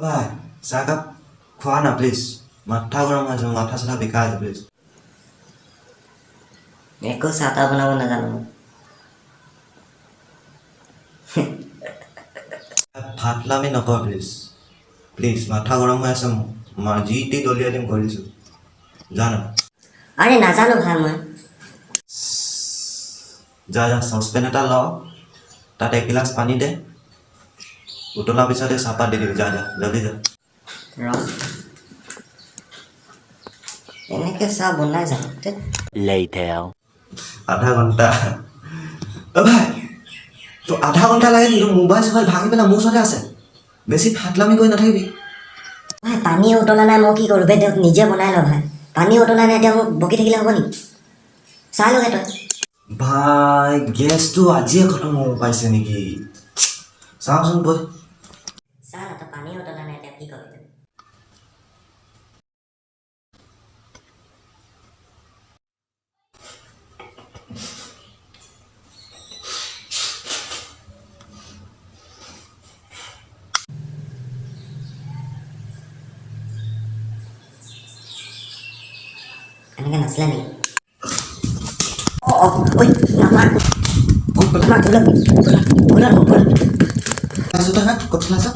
ভাই, চাহকাপ খোৱা না প্লিজ। মাথা গৰম হৈ আছে, মাথা চাথা বিষাই আছে, প্লিজ। একো চাহ তাহ বনাব নাজানো মই। ফাটলামি নকৰ প্লিজ, প্লিজ। মাথা গৰম হৈ আছে মোৰ। মা যি টি দলিয়াই দিম কৈ দিছোঁ, যা না। আৰে, নাজানো ভাই মই। যা যা, চচপেন এটা ল, তাত এগিলাচ পানী দে, উতলাৰ পিছতে চাহপাত দি দিবি। যা যা, জলদি যা। ৰ, এনেকে চাহ বনাই যাওঁ ধেত। Later. আধা ঘণ্টা? অ ভাই, তোৰ আধা ঘণ্টা লাগে নেকি? তোৰ মোবাইল চোবাইল ভাঙি পেলাই মোৰ ওচৰতে আছে। বেছি ফাটলামি কৰি নাথাকিবি। ভাই, পানী উতলা নাই, মই কি কৰোঁ বে? তেওঁক নিজে বনাই ল ভাই। পানী উতলা নাই, এতিয়া মোক বকি থাকিলে হ'ব নেকি? চাই লগে তই। ভাই, গেছটো আজিয়ে খতম হ'ব পাইছে নেকি? চাওঁচোন বৈ। চা না তই, পানী উতলা নাই, এতিয়া কি কৰিবি তই? এনেকে নাছিলে নেকি? অ অ, ঐ, নামাৰ। ক'ত পেলাই? নামাৰ, ভুলত ভুলত ভুলত ভুলত। পেলাইছ তই, হা? ক'ত পেলাইছ?